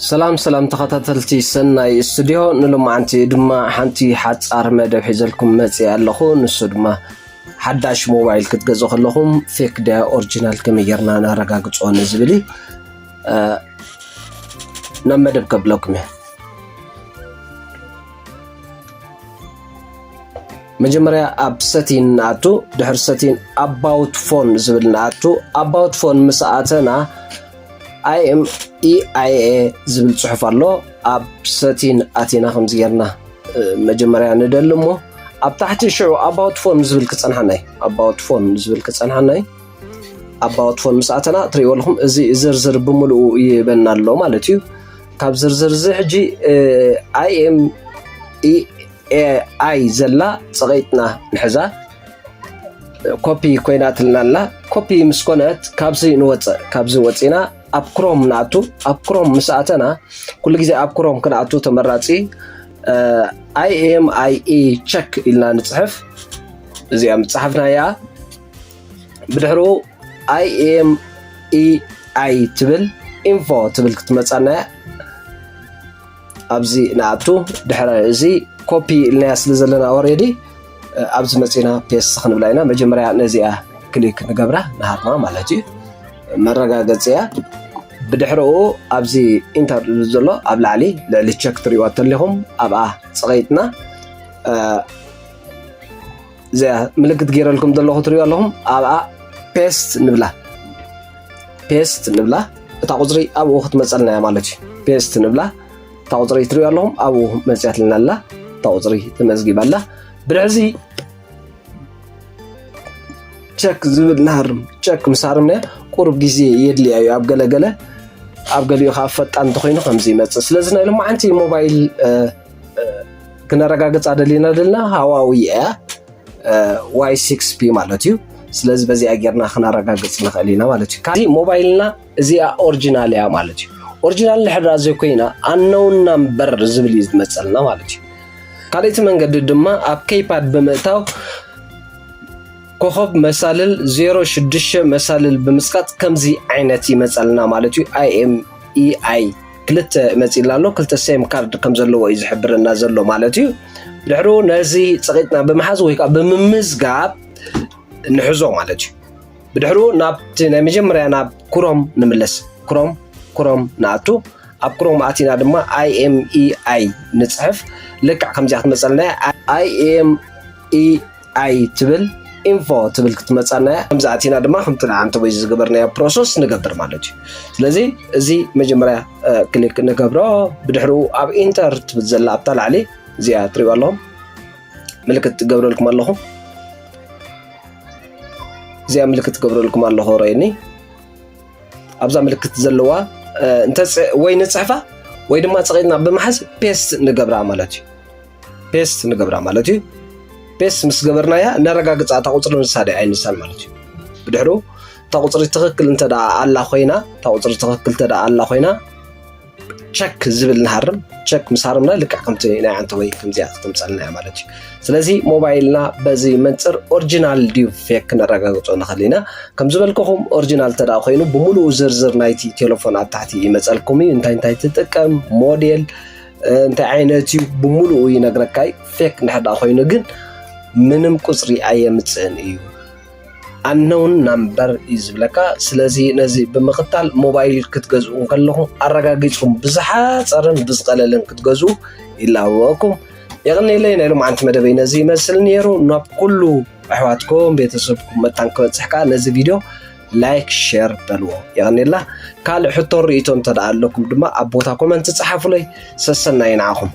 ሰላም ሰላም ተኸታተልቲ ሰናይ ስቱዲዮ፣ ንሎማዓንቲ ድማ ሓንቲ ሓጻር መደብ ሒዘልኩም መጽየ ኣለኹ። ንሱ ድማ ሓዳሽ ሞባይል ክትገዝኡ ከለኹም ፌክ ድያ ኦሪጂናል ከመይ ጌርና ነረጋግጾ ንዝብል እዩ። እ፣ ናብ መደብ ከብለኩም እየ። መጀመርያ ኣብ ሰቲን ንኣቱ፣ ድሕሪ ሰቲን ኣባውት ፎን ዝብል ንኣቱ። ኣባውት ፎን ምስ ኣተና ኣይ ኤም ኢ ኣይ ኤ ዝብል ጽሑፍ ኣሎ። ኣብ ሰቲን ኣቲና ከምዚ ጌርና፣ እ፣ መጀመርያ ንደሊ እሞ ኣብ ታሕቲ ሽዑ ኣባውት ፎን ዝብል ክጸንሓና እዩ። ኣባውት ፎን ዝብል ክጸንሓና እዩ። ኣባውት ፎን ምስ ኣተና ትሪእዎ ኣለኹም፣ እዚ ዝርዝር ብምልኡ ይበና ኣሎ ማለት እዩ። ካብ ዝርዝር እዚ ሕጂ፣ እ፣ ኣይ ኤም ኢ ኤ ኣይ ዘላ ጸቒጥና ንሕዛ። ኮፒ ኮይና ትልና ኣላ። ኮፒ ምስ ኮነት ካብዚ ንወጽእ፣ ካብዚ ወጺና ኣብ ክሮም ንኣቱ። ኣብ ክሮም ምስ ኣተና፣ ኩሉ ግዜ ኣብ ክሮም ክንኣቱ ተመራጺ፣ እ፣ ኣይ ኤም ኣይ ኢ ቸክ ኢልና ንጽሕፍ። እዚኣ ምጽሓፍናያ። ብድሕሩ ኣይ ኤም ኢ ኣይ ትብል ኢንፎ ትብል ክትመጻና እያ። ኣብዚ ንኣቱ። ድሕሪ እዚ ኮፒ ኢልናያ ስለ ዘለና ኦሬዲ፣ እ፣ ኣብዚ መጺና ፔስት ክንብላ ኢና። መጀመርያ ነዚኣ ክሊክ ንገብራ፣ ንሃርማ ማለት እዩ። መረጋገጺ እያ። ብድሕሪኡ ኣብዚ ኢንተር ዝብል ዘሎ ኣብ ላዕሊ ልዕሊ ቸክ ትሪእዋ ተለኹም ኣብኣ ጸቒጥና፣ እ፣ እዚኣ ምልክት ገይረልኩም ዘለኹ ትሪእዋ ኣለኹም። ኣብኣ ፔስት ንብላ። ፔስት ንብላ። እታ ቁጽሪ ኣብኡ ክትመጸልና እያ ማለት እዩ። ፔስት ንብላ። እታ ቁጽሪ ትሪእዋ ኣለኹም ኣብኡ መጽያትልና ኣላ። እታ ቁጽሪ ተመዝጊባ ኣላ። ብድሕዚ ቸክ ዝብል ንሃርም። ቸክ ምስ ሃርምና ቁሩብ ግዜ የድልያ እዩ ኣብ ገለ ገለ። ኣብ ገሊኡ ከዓ ፈጣን እንተኾይኑ ከምዚ ይመጽእ። ስለዚ ናይ ሎማዓንቲ ሞባይል፣ እ፣ እ፣ ክነረጋግጻ ደሊና ደልና ሃዋዊ እያ፣ እ፣ ዋይ ሲክስ ፒ ማለት እዩ። ስለዚ በዚኣ ጌርና ክነረጋግጽ ንኽእል ኢና ማለት እዩ። ካብዚ ሞባይልና እዚኣ ኦሪጂናል እያ ማለት እዩ። ኦሪጂናል እንድሕር ደኣ ዘይኮይና ኣነውን ናምበር ዝብል እዩ ዝመጸልና ማለት እዩ። ካልኣይቲ መንገዲ ድማ ኣብ ኬይፓድ ብምእታው ኮኸብ መሳልል ዜሮ ሽዱሽተ መሳልል ብምጽቃጥ ከምዚ ዓይነት ይመጸልና ማለት እዩ። ኣይ ኤም ኢ ኣይ ክልተ መጺእልና ኣሎ፣ ክልተ ሴም ካርድ ከም ዘለዎ እዩ ዝሕብረና ዘሎ ማለት እዩ። ድሕሩ ነዚ ጸቒጥና ብምሓዝ ወይ ከዓ ብምምዝጋብ ንሕዞ ማለት እዩ። ብድሕሩ ናብቲ ናይ መጀመርያ ናብ ክሮም ንምለስ። ክሮም፣ ክሮም ንኣቱ። ኣብ ክሮም ኣቲና ድማ ኣይ ኤም ኢ ኣይ ንጽሕፍ። ልክዕ ከምዚኣ ክትመጸልና እያ። ኣይ ኤም ኢ ኣይ ትብል ኢንፎ ትብል ክትመጻና እያ። ከምዚ ኣቲና ድማ ከምቲ ንዓንተ ወይ ዝገበርናዮ ፕሮሰስ ንገብር ማለት እዩ። ስለዚ እዚ መጀመርያ፣ እ፣ ክሊክ ንገብሮ። ብድሕሩ ኣብ ኢንተር ትብል ዘላ ኣብታ ላዕሊ እዚኣ ትሪእዋ ኣለኹም። ምልክት ትገብረልኩም ኣለኹ። እዚኣ ምልክት ትገብረልኩም ኣለኹ፣ ረእኒ። ኣብዛ ምልክት ዘለዋ፣ እ፣ እንተ ጽ-፣ ወይ ንጽሕፋ ወይ ድማ ጸቒጥና ብምሓዝ ፔስት ንገብራ ማለት እዩ። ፔስት ንገብራ ማለት እዩ። ፔስት ምስ ገበርናያ ነረጋግጻ እታ ቁጽሪ ንሳ ድያ ኣይንሳን ማለት እዩ። ብድሕሩ እታ ቁጽሪ ትኽክል እንተ ደኣ ኣላ ኮይና፣ እታ ቁጽሪ ትኽክል እንተ ደኣ ኣላ ኮይና፣ ቸክ ዝብል ንሃርም። ቸክ ምስ ሃርምና ልክዕ ከምቲ ናይ ዓንተ ወይ ከምዚኣ ክትምጸልና እያ ማለት እዩ። ስለዚ ሞባይልና በዚ መንጽር ኦሪጂናል ድዩ ፌክ ክነረጋግጾ ንኽእል ኢና። ከም ዝበልኩኹም ኦሪጂናል እንተ ደኣ ኮይኑ ብምሉኡ ዝርዝር ናይቲ ቴሌፎን ኣብ ታሕቲ ይመጸልኩም እዩ። እንታይ እንታይ ትጥቀም፣ ሞዴል፣ እ፣ እንታይ ዓይነት እዩ ብምሉኡ ይነግረካ እዩ። ፌክ እንድሕር ደኣ ኮይኑ ግን ምንም ቁጽሪ ኣየምጽእን እዩ። ኣነውን ናምበር እዩ ዝብለካ። ስለዚ ነዚ ብምኽታል ሞባይል ክትገዝኡ እንከለኹም ኣረጋጊጽኩም ብዝሓጸርን ብዝቐለልን ክትገዝኡ ይላበወኩም። የቐንየለይ። ናይ ሎማዓንቲ መደበይ ነዚ ይመስል ነይሩ። ናብ ኩሉ ኣሕዋትኩም ቤተሰብኩም መታን ክበጽሕ ከኣ ነዚ ቪድዮ ላይክ፣ ሼር በልዎ። የቐንየልና። ካልእ ሕቶ ርእይቶ እንተ ደኣ ኣለኩም ድማ ኣብ ቦታ ኮመንት ጸሓፉለይ። ሰሰናዩ ንዓኹም።